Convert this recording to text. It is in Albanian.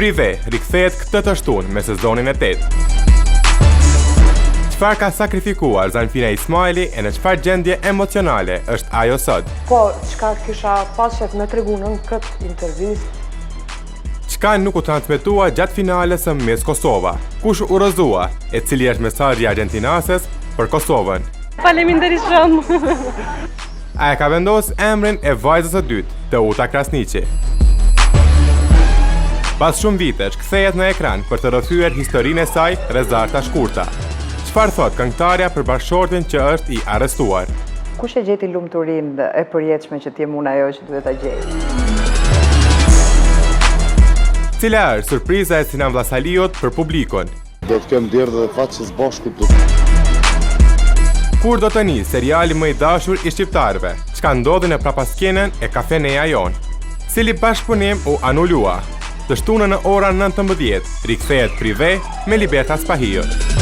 Prive rikthehet këtë të shtunë me sezonin e 8. Çfarë ka sakrifikuar Zanfina Ismaili e në çfarë gjendje emocionale është ajo sot? Po, çka kisha pas qef me tregu në këtë intervistë? Çka nuk u transmetua gjatë finales së Miss Kosova? Kush u rrëzua? E cili është mesazhi i Argjentinases për Kosovën? Faleminderit shumë. A e ka vendos emrin e vajzës së dytë, Teuta Krasniqi? Pas shumë vitesh, kthehet në ekran për të rrëfyer historinë e saj Rezarta Shkurta. Çfarë thotë këngëtarja për bashkëshortin që është i arrestuar? Kush e gjeti lumturinë e përjetshme që të jem unë ajo që duhet ta gjej? Cila është surpriza e Sinan Vllasaliut për publikun? Do të kem nder dhe fat që së bashku do të... Kur do të nisë seriali më i dashur i shqiptarëve? Çka ndodhi në prapaskenën e kafeneja jonë? Cili bashkëpunim u anulua? Të shtunën në ora 19, rikthehet Prive me Liberta Spahiun.